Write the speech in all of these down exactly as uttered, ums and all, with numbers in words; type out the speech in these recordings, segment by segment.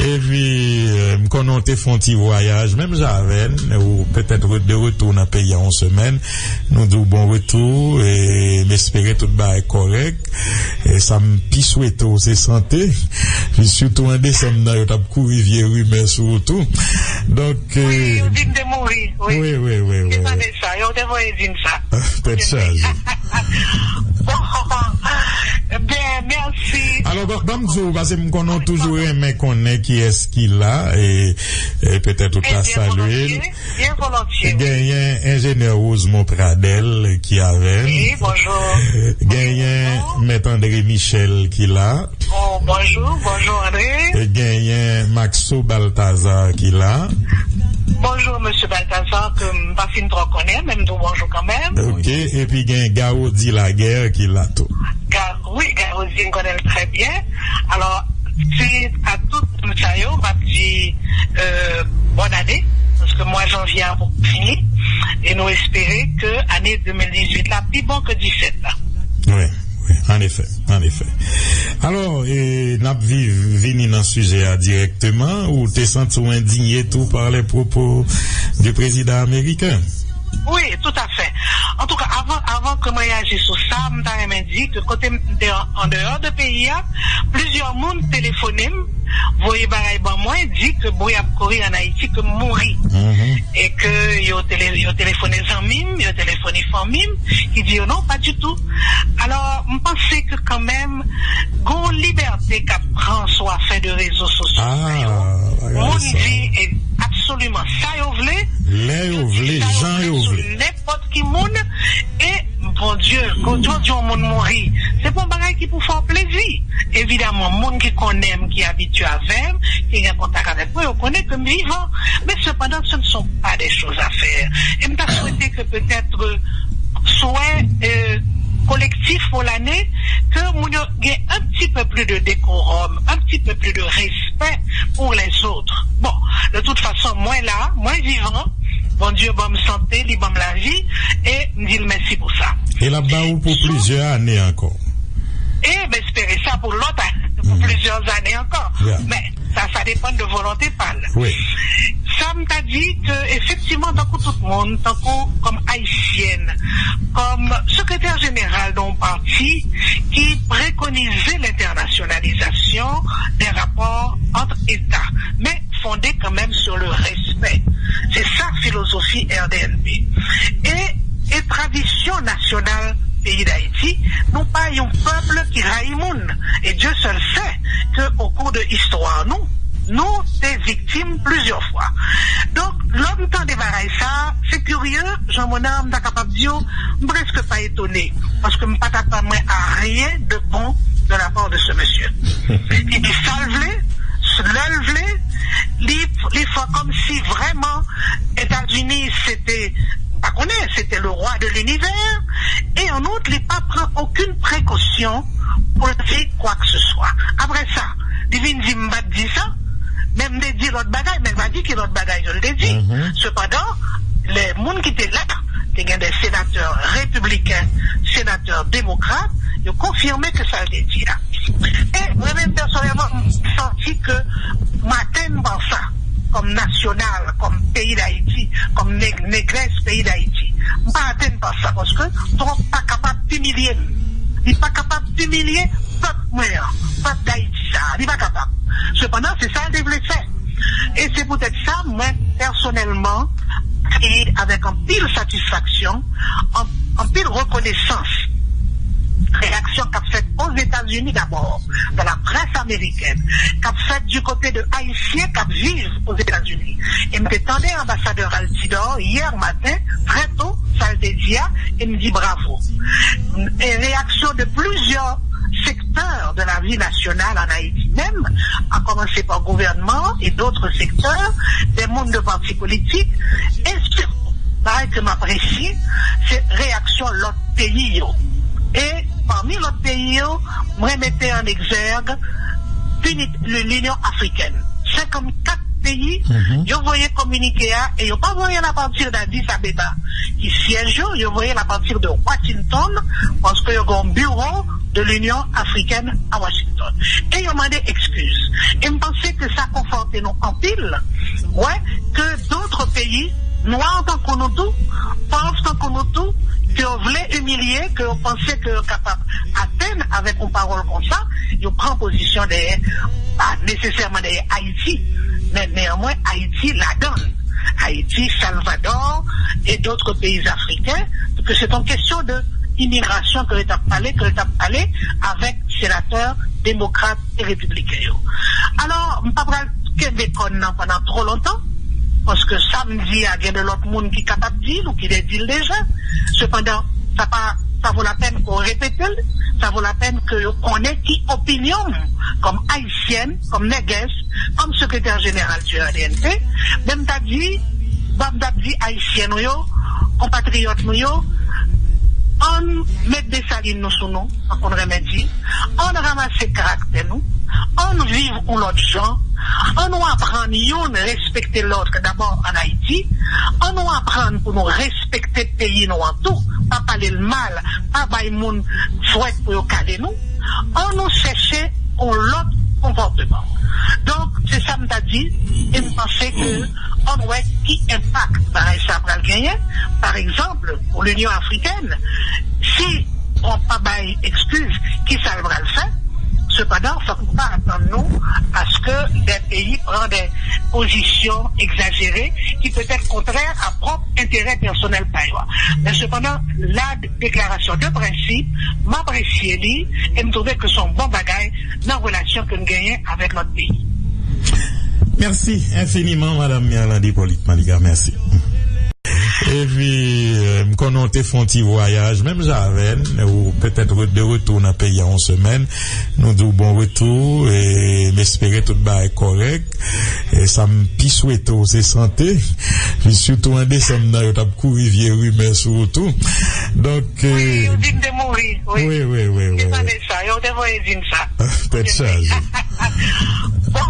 Epi, euh, m konnen w te fè yon ti vwayaj, menm jan avè n, ou petèt re-, de retou nan peyi a yon semèn. Nou di w bon retou, e m espere tout bagay kòrèk. E sa m pi swete w, se sante. Pi sitou an desanm nan, yo t ap kouri vye rimè sou ou tou. Donk, wi, euh, yo di m te mouri, wi. Wi, wi, wi, wi, wi. Sa, yo te voye di m sa. Tèt chaje. Bon, ben, mèsi. Alò, ban, ban m di w, paske m konnen w toujou renmen konnen kiyès ki la, e, e petèt ou ta salye l. Byen volontiye, byen volontiye, wi. Genyen enjenyè Rosemond Pradel ki avè n. Wi, bonjou. Genyen Mèt André Michel ki la. Oh, bonjou, bonjou, André. E genyen Maxo Balthazar ki la. Bonjou, mesye Balthazar, ke m pa fin twò konnen, men m di w bonjou kanmenm. Ok, epi gen Garaudy Laguerre ki la tou. Ga-, wi, Garaudy, m konnen l trè byen. Alò, se a tout moun sa yo, m ap di, euh, bòn ane, paske mwa janvye a poko fini, e nou espere ke ane de mil dizuit la pi bon ke disèt la. Wi, wi, an efè, an efè. Alò, e, n ap viv, vini nan sijè a dirèkteman, ou te santi w endiye tou par les propos du président américain? Wi, toutafè. Antouka, avan, avan ke m reyaji sou sa, m ta renmen di ke kote m te an, an deyò de peyi a, plizyè moun telefone m, voye bagay ban mwen, di ke bri ap kouri ann Ayiti, ke m mouri. Mhm. E ke yo tele-, yo telefone zanmi m, yo telefone fanmi m, ki di yo non, pa ditou. Alò, m panse ke kanmenm, gon libète k ap pran sou afè de rezo sosyo sa yo. Ah, bagay sa. Moun di, e, absoliman sa yo vle. Lè yo vle, jan yo vle. Nenpòt ki moun, e, Bondye, kote w di yon moun mouri, se pa yon bagay ki pou fè w plezi. Evidaman, moun ki konnen m, ki abitye avè m, ki gen kontak avèk mwen, yo konnen ke m vivan. Men sepandan, ce ne sont pas des choses à faire. E m ta swete ke petèt, euh, swè, euh, kolektif pou lane, ke moun yo gen un petit peu plus de décorum, un petit peu plus de respect pour les autres. Bon, de toute façon, mwen la, mwen vivan, Bondye ban m sante, li ban m lavi, e m di l mèsi pou sa. E l ap ba ou pou plizyè ane ankò. E m espere sa pou lòt ane, pou plizyè ane ankò. Men, sa, sa depann de volonte pa l. Wi. Sa m ta di ke, efektivman, tankou tout moun, tankou kòm ayisyèn, kòm sekretè jeneral de yon pati ki prekonize lentènasyonalizasyon dè rapò ant Eta, men fondé quand même sur le respect. Se sa filozofi R D N P. E, e tradisyon nasyonal peyi Dayiti, nou pa yon pèp ki rayi moun. E Dieu seul sait que au cours de istwa nou, nou te viktim plizyè fwa. Donk, lè m tande bagay sa, se kirye, Jean Monard, m ta kapab di w, m prèske pa etone, paske m pa t atann mwen a rien de bon de la part de ce monsieur. Li di sa l vle, lè l vle, li, li fè kòmsi vrèman Etazini se te, m pa konnen, se te le roi de l'univers, e an out, li pa pran okenn prekosyon pou l di kwa ke se swa. Apre sa, li vin di m pa t di sa, men m te di lòt bagay, men l pa di ki lòt bagay ke l te di. Mhm. Sepandan, lè moun ki te la, te gen de senatè repibliken, senatè demokrat, yo konfime ke sa l te di a. E mwen menm pèsonèlman, m santi ke m atenn pa sa, kòm nasyonal, kòm peyi Dayiti, kòm nèg, negrès peyi Dayiti. M pa atenn pa sa, paske Trump pa kapab imilye m. Li pa kapab imilye pèp mwen an, pèp Dayiti sa a. Li pa kapab. Sepandan, se sa l te vle fè. E se poutèt sa, mwen, pèsonèlman, akeyi avèk anpil satisfaksyon, an-, anpil rekonesans reyaksyon k ap fèt Ozetazini dabò, dans la presse américaine, k ap fèt du côté de Ayisyen k ap viv Ozetazini. E m te tande anbasadè Altidor yè maten, trè to, sa l te di a, e m di bravo. E reyaksyon de plizyè sektè de la vi nasyonal ann Ayiti menm, a kòmanse pa gouvènman e dòt sektè, de moun de pati politik, e sitou, bagay ke m apresye, se reyaksyon lòt peyi yo. E pami lòt peyi yo, mwen mete an egzèg Linyon Afrikèn. Senkannkat peyi, mhm, yo voye kominike a, e yo pa voye l apatir de Addis Abeba, ki syèj yo, yo voye l apatir de Washington, paske yo gen yon biwo de Linyon Afrikèn a Washington. E yo mande ekskiz. E m panse ke sa konfòme wè ke dòt peyi, nwa tankou nou tou, pòv tankou nou tou, ke yo vle imilye, ke yo panse ke yo kapab atenn avèk yon pawòl konsa, yo pran pozisyon dèyè, pa nesesèman dèyè Ayiti, men neyanmwen Ayiti ladan l. Ayiti, Salvador et d'autres pays africains, ke se t yon kesyon de imigrasyon ke yo t ap pale, ke yo t ap pale avèk senatè demokrat e repibliken yo. Alò, m pa pral kenbe kòn nan pandan twò lontan, paske sa m di a, gen de lòt moun ki kapab di l ou ki te di l deja. Sepandan, sa pa, sa vo lapèn ke w repete l, sa vo lapèn ke yo konnen ki opinyon m kòm ayisyèn, kòm nègès, kòm sekretè jeneral du R D N P, men m ta di, m ta di ayisyen nou yo, konpatriyòt nou yo, ann met Desalin nou sou nou, an konn renmen di, ann ranmase karaktè nou, ann viv yon lòt jan, ann nou aprann youn respekte lòt dabò ann Ayiti, ann nou aprann pou nou respekte peyi nou an tou, pa pale l mal, pa bay moun fwèt pou yo kale nou, ann nou chèche yon lòt konpòteman. Donk, se sa m ta di, e m panse ke ann wè ki enpak bagay sa pral genyen. Pa egzanp, pou Linyon Afrikèn, si Trump pa bay ekskiz, ki sa l pral fè? Sepandan, fòk nou pa atann nou aske de peyi pran de pozisyon egzajere ki petèt kontrè a pwòp enterè pèsonèl pa yo a. Men sepandan, la deklarasyon de prensip, m apresye li e m twouve ke se yon bon bagay nan relasyon ke n genyen avèk lòt peyi. Mèsi enfiniman, Madanm Mirlande Hyppolite Malika. Mèsi. Epi, euh, m konnen w te fè yon ti vwayaj, menm jan avè n, ou petèt re-, de retou nan peyi a yon semèn. Nou di w bon retou, e m espere tout bagay kòrèk. E sa m pi swete w, se sante. Pi sitou an desanm nan, yo t ap kouri vye rimè sou ou tou. Donk, wi, euh, yo di m te mouri, wi. Wi, wi, wi, wi, wi. Sa, yo te voye di m sa. Tèt chaje. Bon,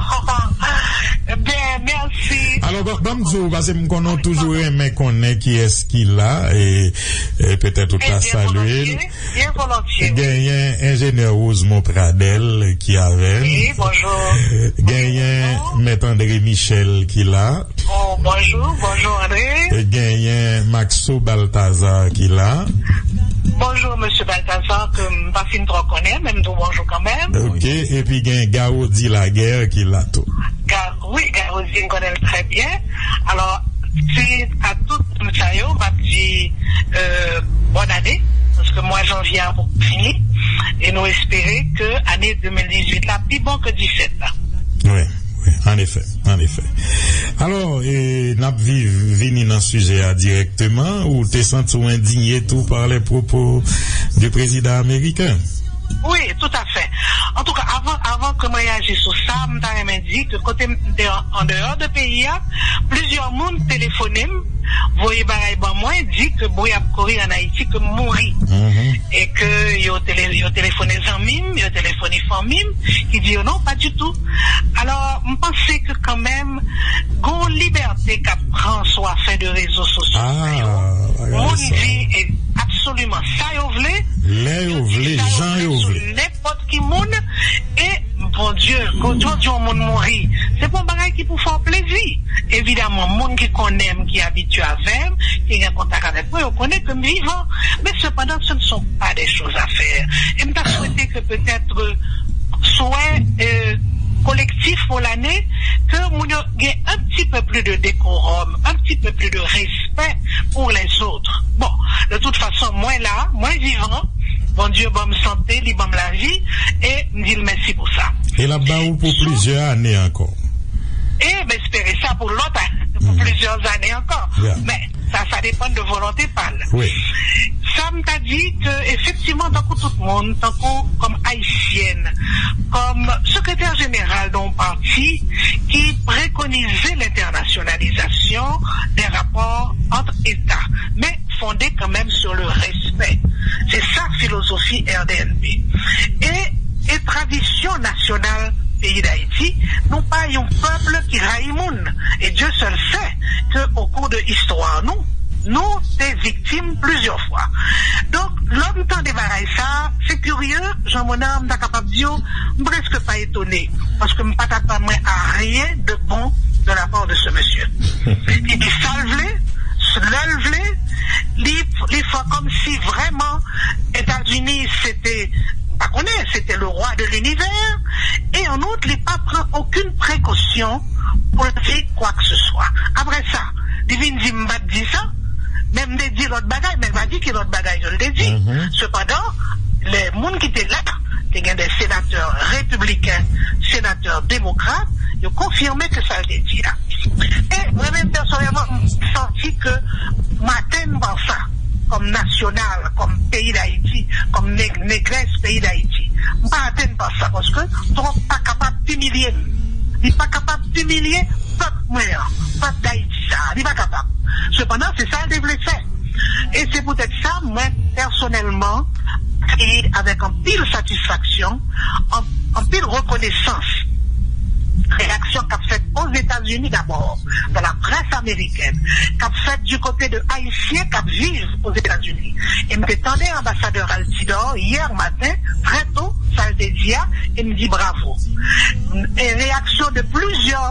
ben, mèsi. Alò, ban, ban m di w, paske m konnen w toujou renmen konnen kiyès ki la, e, e petèt ou ta salye l. Byen volontiye, byen volontiye, wi. Genyen enjenyè Rosemond Pradel ki avè n. Wi, bonjou. Genyen Mèt André Michel ki la. Oh, bonjou, bonjou, André. E genyen Maxo Balthazar ki la. Bonjou, mesye Balthazar, ke m pa fin twò konnen, men m di w bonjou kanmenm. Ok, epi gen Garody Laguerre ki la tou. Ga-, wi, Garody, m konnen l trè byen. Alò, si a tout moun sa yo, m ap di, euh, bòn ane, paske mwa janvye a poko fini, e nou espere ke ane de mil dizuit la pi bon ke disèt la. Wi, wi, an efè, an efè. Alò, e, n ap viv, vini nan sijè a dirèkteman, ou te santi w endinye tou par les propos du président américain? Wi, toutafè. Antouka, avan, avan ke mwen reyaji sou sa, m ta renmen di ke kote m te an, andeyò de peyi a, plizyè moun telefone m, voye bagay ban mwen, di ke bri ap kouri ann Ayiti, ke m mouri. Mhm. E ke yo tele-, yo telefone zanmi m, yo telefone fanmi m, ki di yo non, pa ditou. Alò, m panse ke kanmenm, gon libète k ap pran sou afè de rezo sosyo sa yo. Ah, bagay sa. Moun di, e, absoliman sa yo vle. Lè yo vle, jan yo vle. Yo di sa yo vle sou nenpòt ki moun, e, Bondye, Bondye, yon moun mouri. Se pa yon bagay ki pou fè w plezi. Evidaman, moun ki konnen m, ki abitye avè m, ki gen kontak avèk mwen, yo konnen ke m vivan. Men sepandan, ce ne sont pas des choses à faire. E m ta swete ke petèt, euh, swè, euh, kolektif pou lane, ke moun yo gen un petit peu plus de décorum, un petit peu plus de respect pour les autres. Bon, de toute façon, mwen la, mwen vivan, Bondye ban m sante, li ban m lavi, e m di l mèsi pou sa. E l ap ba ou pou plizyè ane ankò. E m espere sa pou lòt ane, pou plizyè ane ankò. Men, sa, sa depann de volonte pa l. Wi. Sa m ta di ke, efektivman, tankou tout moun, tankou kòm ayisyèn, kòm sekretè jeneral de yon pati ki prekonize lentènasyonalizasyon dè rapò ant Eta, men fondé quand même sur le respect. Se sa filozofi R D N P. E, e tradisyon nasyonal peyi Dayiti, nou pa yon pèp ki rayi moun. E Dieu seul sait que au cours de istwa nou, nou te viktim plizyè fwa. Donk, lè m tande bagay sa, se kirye, Jean Monard, m ta kapab di w, m prèske pa etone, paske m pa t atann mwen a rien de bon de la part de ce monsieur. Li di sa l vle, lè l vle, li, li fè kòmsi vrèman Etazini se te, m pa konnen, se te le roi de l'univers, e an out, li pa pran okenn prekosyon pou l di kwa ke se swa. Apre sa, li vin di m pa t di sa, men m te di lòt bagay, men l pa di ki lòt bagay ke l te di. Sepandan, lè moun ki te la, te gen de senatè repibliken, senatè demokrat, yo konfime ke sa l te di a. E mwen menm pèsonèlman, m santi ke m atenn pa sa, kòm nasyonal, kòm peyi Dayiti, kòm nèg, negrès peyi Dayiti. M pa atenn pa sa, paske Trump pa kapab imilye m. Li pa kapab imilye pèp mwen an, pèp Dayiti sa a. Li pa kapab. Sepandan, se sa l te vle fè. E se poutèt sa, mwen, pèsonèlman, akeyi avèk anpil satisfaksyon, an-, anpil rekonesans reyaksyon k ap fèt Ozetazini dabò, dans la presse américaine, k ap fèt du côté de Ayisyen k ap viv Ozetazini. E m te tande anbasadè Altidor yè maten, trè to, sa l te di a, e m di bravo. E reyaksyon de plizyè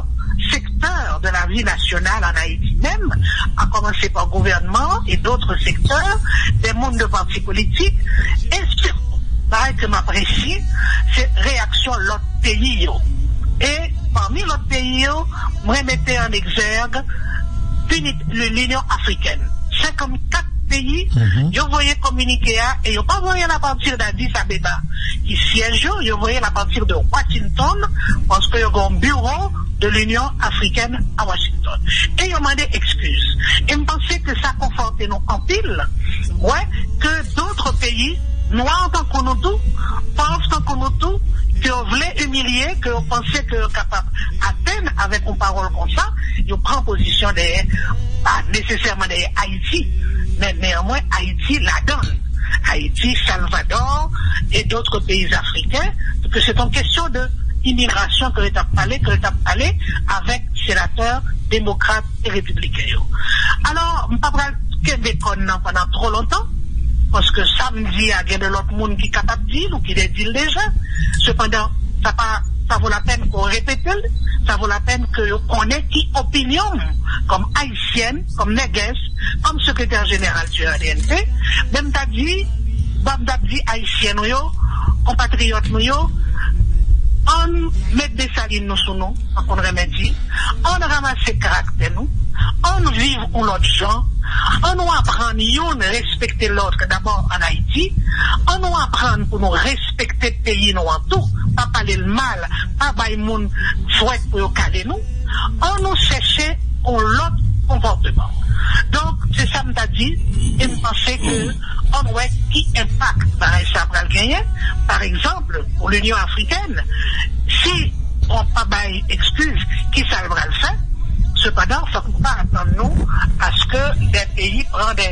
sektè de la vie nationale en Haïti même, à commencer par gouvernement et d'autres secteurs, des moun de pati politik, e sitou, bagay ke m apresye, se reyaksyon lòt peyi yo. E pami lòt peyi yo, mwen mete an egzèg Unit-, Linyon Afrikèn. Senkannkat peyi, yo voye kominike a, e yo pa voye l apatir de Addis Abeba, ki syèj yo, yo voye l apatir de Washington, paske yo gen yon biwo de Linyon Afrikèn a Washington. E yo mande ekskiz. E m panse ke sa konfòte nou anpil, wè, ke dòt peyi, nwa tankou nou tou, pòv tankou nou tou, ke yo vle imilye, ke yo panse ke yo kapab atenn avèk yon pawòl konsa, yo pran pozisyon dèyè, pa nesesèman dèyè Ayiti, men neyanmwen Ayiti ladan l. Ayiti, Salvadò e dòt peyi afriken, ke se t yon kesyon de imigrasyon ke yo t ap pale, ke yo t ap pale avèk senatè demokrat e repibliken yo. Alò, m pa pral kenbe kòn nan pandan twò lontan, paske sa m di a, gen de lòt moun ki kapab di l ou ki te di l deja. Sepandan, sa pa, sa vo lapèn ke w repete l, sa vo lapèn ke yo konnen ki opinyon m kòm ayisyèn, kòm nègès, kòm sekretè jeneral du R D N P, men m ta di, ban m ta di ayisyen nou yo, konpatriyòt nou yo, ann met Desalin nou sou nou, tankou n renmen di, ann ranmase karaktè nou, ann viv yon lòt jan, ann nou aprann youn respekte lòt dabò ann Ayiti, ann nou aprann pou nou respekte peyi nou an tou, pa pale l mal, pa bay moun fwèt pou yo kale nou, ann nou chèche yon lòt konpòteman. Donk, se sa m ta di, e m panse ke ann wè ki enpak bagay sa pral genyen. Pa egzanp, pou Linyon Afrikèn, si Trump pa bay ekskiz, ki sa l pral fè? Sepandan, fòk nou pa atann nou aske de peyi pran de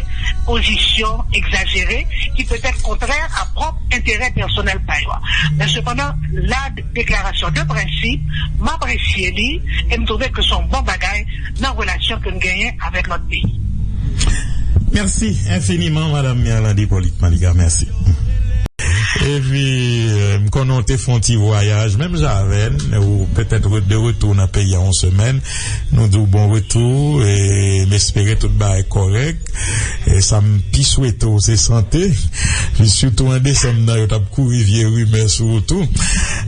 pozisyon egzajere ki petèt kontrè a pwòp enterè pèsonèl pa yo a. Men sepandan, la deklarasyon de prensip, m apresye li e m twouve ke se yon bon bagay nan relasyon ke n genyen avèk lòt peyi. Mèsi enfiniman, Madanm Mirlande Hyppolite Malika. Mèsi. Epi, euh, m konnen w te fè yon ti vwayaj, menm jan avè n, ou petèt re-, de retou nan peyi a yon semèn. Nou di w bon retou, e m espere tout bagay kòrèk. E sa m pi swete w, se sante. Pi sitou an desanm nan, yo t ap kouri vye rimè sou ou tou.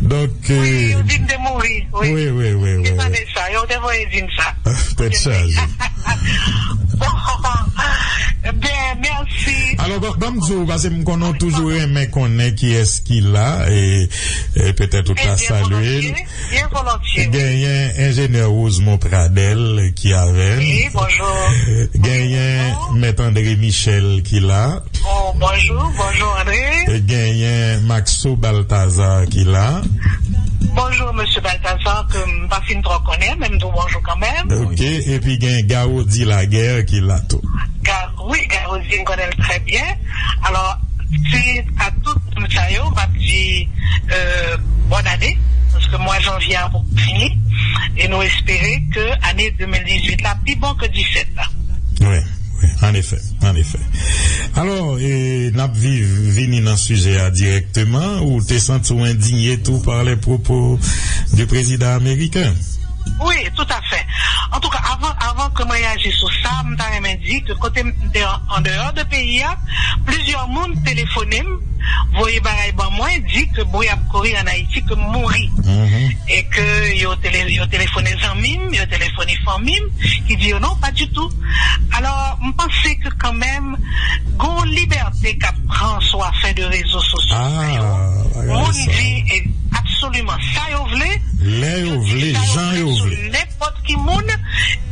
Donk, wi, euh, yo di m te mouri, wi. Wi, wi, wi, wi, wi. Sa, yo te voye di m sa. Tèt chaje. Bon, ben, mèsi. Alò, ban, ban m di w, paske m konnen w toujou renmen konnen kiyès ki la, e, e petèt ou ta salye l. Byen volontiye, byen volontiye, wi. Genyen enjenyè Rosemond Pradel ki avè n. Wi, bonjou. Genyen Mèt André Michel ki la. Oh, bonjou, bonjou, André. E genyen Maxo Balthazar ki la. Bonjou, mesye Balthazar, ke m pa fin twò konnen, men m di w bonjou kanmenm. Ok, epi gen Garody Laguerre ki la tou. Ga-, wi, Garody, m konnen l trè byen. Alò, se a tout moun sa yo, m ap di, euh, bòn ane, paske mwa janvye a poko fini, e nou espere ke ane de mil dizuit la pi bon ke disèt la. Wi, wi, an efè, an efè. Alò, e, n ap viv, vini nan sijè a dirèkteman. Ou te santi w endinye tou par les propos du président américain? Wi, toutafè. Antouka, avan, avan ke mwen reyaji sou sa, m ta renmen di ke kote m te an, andeyò de peyi a, plizyè moun telefone m, voye bagay ban mwen, di ke bri ap kouri ann Ayiti, ke m mouri. E ke yo tele-, yo telefone zanmi m, yo telefone fanmi m, ki di yo non, pa ditou. Alò, m panse ke kanmenm, gon libète k ap pran sou afè de rezo sosyo sa yo. Moun di, e, absoliman sa yo vle, lè yo vle, jan yo vle, sou nenpòt ki moun,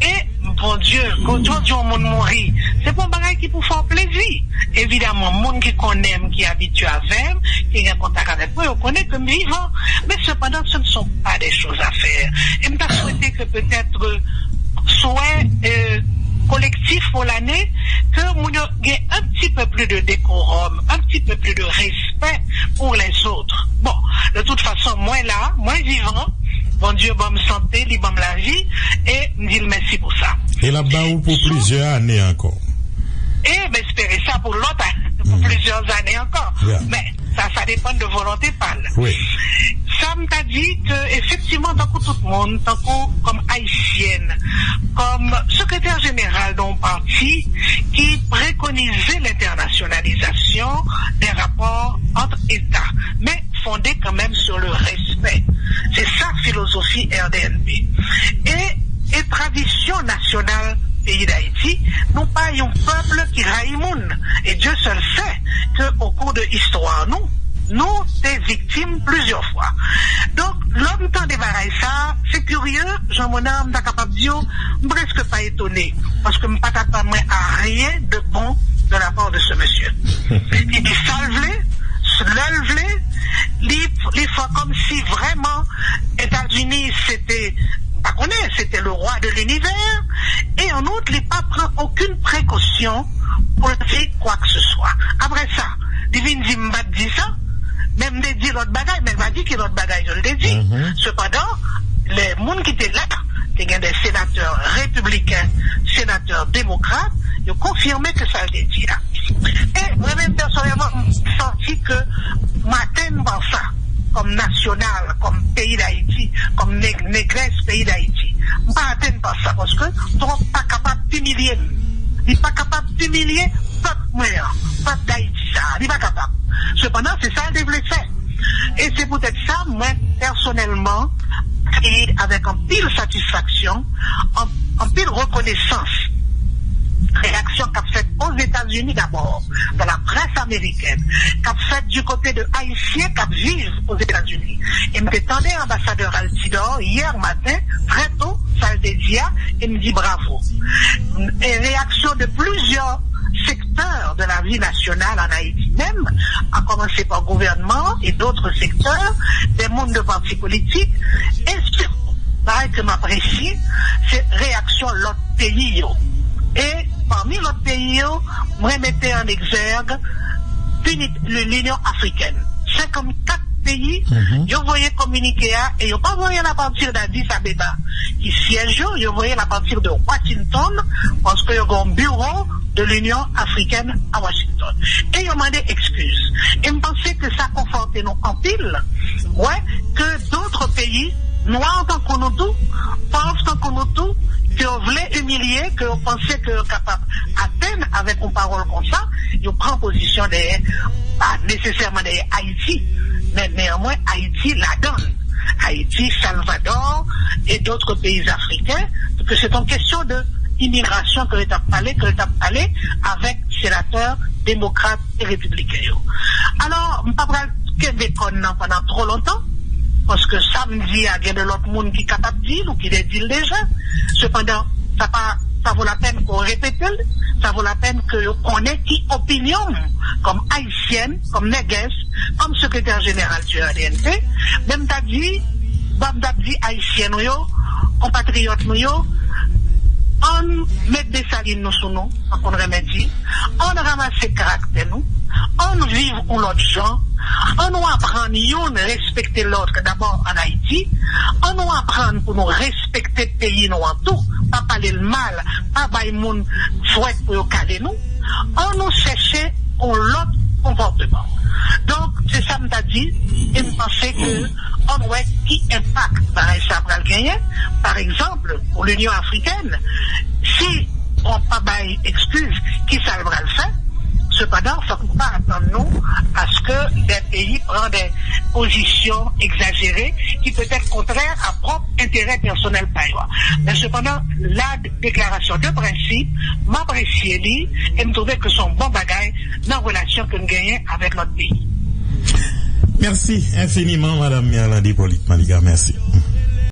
e Bondye, Bondye di yon moun mouri. Se pa yon bagay ki pou fè w plezi. Evidaman, moun ki konnen m, ki abitye avè m, ki gen kontak avèk mwen, yo konnen ke m vivan. Men sepandan, ce ne sont pas des choses à faire. E m ta swete ke petèt, euh, swè, euh, kolektif pou lane, ke moun yo gen un petit peu plus de décorum, un petit peu plus de respect pour les autres. Bon, de toute façon, mwen la, mwen vivan, Bondye ban m sante, li ban m lavi, e m di l mèsi pou sa. E l ap ba ou pou plizyè ane ankò. E m espere sa pou lòt ane, pou plizyè ane ankò. Men, sa, sa depann de volonte pa l. Sa m ta di ke, efektivman, tankou tout moun, tankou kòm ayisyèn, kòm sekretè jeneral de yon pati ki prekonize lentènasyonalizasyon de rapò ant Eta, men fonde kanmenm sur le respect. Se sa filozofi R D N P. E, e tradisyon nasyonal peyi Dayiti, nou pa yon pèp ki rayi moun. E Dieu seul sait que au cours de istwa nou, nou te viktim plizyè fwa. Donk, lè m tande bagay sa, se kirye, Jean Monard, m ta kapab di w, m prèske pa etone, paske m pa t atann mwen a rien de bon de la part de ce monsieur. Li di sa l vle, lè l vle, li, li fè kòmsi vrèman Etazini se te, m pa konnen, se te le roi de l'univers, e an out, li pa pran okenn prekosyon pou l di kwa ke se swa. Apre sa, li vin di m pa t di sa, men m te di lòt bagay, men l pa di ki lòt bagay ke l te di. Sepandan, lè moun ki te la, te gen de senatè repibliken, senatè demokrat, yo konfime ke sa l te di a. E mwen menm pèsonèlman, m santi ke m atenn pa sa, kòm nasyonal, kòm peyi Dayiti, kòm nèg, negrès peyi Dayiti. M pa atenn pa sa, paske Trump pa kapab imilye m. Li pa kapab imilye pèp mwen an, pèp Dayiti sa a. Li pa kapab. Sepandan, se sa l te vle fè. E se poutèt sa, mwen, pèsonèlman, akeyi avèk anpil satisfaksyon, an-, anpil rekonesans reyaksyon k ap fèt Ozetazini dabò, dans la presse américaine, k ap fèt du côté de Ayisyen k ap viv Ozetazini. E m te tande anbasadè Altidor yè maten, trè to, sa l te di a, e m di bravo. E reyaksyon de plizyè sektè de la vie nationale en Haïti même, à commencer par gouvernement et d'autres secteurs, des moun de pati politik, e sirtou, bagay ke m apresye, se reyaksyon lòt peyi yo. E pami lòt peyi yo, mwen mete an egzèg Uni-, L'Union Africaine. Senkannkat peyi, yo voye kominike a, e yo pa voye l apatir d'Addis Abeba, ki syèj yo, yo voye l apatir de Washington, paske yo gen yon biwo de l'Union Africaine à Washington. E yo mande ekskiz. E m panse ke sa konfòte nou anpil, wè, ke dòt peyi, nwa tankou nou tou, pòv tankou nou tou, ke yo vle imilye, ke yo panse ke yo kapab atenn avèk yon pawòl konsa, yo pran pozisyon dèyè, pa nesesèman dèyè Ayiti, men neyanmwen Ayiti ladan l. Ayiti, Salvadò, e dòt peyi afriken, ke se t yon kesyon de imigrasyon ke yo t ap pale, ke yo t ap pale avèk senatè demokrat e repibliken yo. Alò, m pa pral kenbe kòn nan pandan twò lontan, paske sa m di a, gen de lòt moun ki kapab di l ou ki te di l deja. Sepandan, sa pa, sa vo lapèn ke w repete l, sa vo lapèn ke yo konnen ki opinyon m kòm ayisyèn, kòm nègès, kòm sekretè jeneral du R D N P, men m ta di, ban m ta di ayisyen nou yo, konpatriyòt nou yo, ann met Desalin nou sou nou, tankou n renmen di, ann ranmase karaktè nou, ann viv yon lòt jan, ann nou aprann youn respekte lòt dabò ann Ayiti, ann nou aprann pou nou respekte peyi nou an tou, pa pale l mal, pa bay moun fwèt pou yo kale nou, ann nou chèche yon lòt konpòteman. Donk, se sa m ta di, e m panse ke Ann wè ki enpak bagay sa pral genyen. Pa egzanp, pou Linyon Afrikèn, si on pa bay ekskiz, ki sa l pral fè? Sepandan, fòk nou pa atann nou aske de peyi pran de pozisyon egzajere ki petèt kontrè a pwòp enterè pèsonèl pa yo a. Men sepandan, la deklarasyon de prensip, m apresye li e m twouve ke se yon bon bagay nan relasyon ke n genyen avèk lòt peyi. Mèsi enfiniman, Madanm Mirlande Hyppolite Manigat. Mèsi.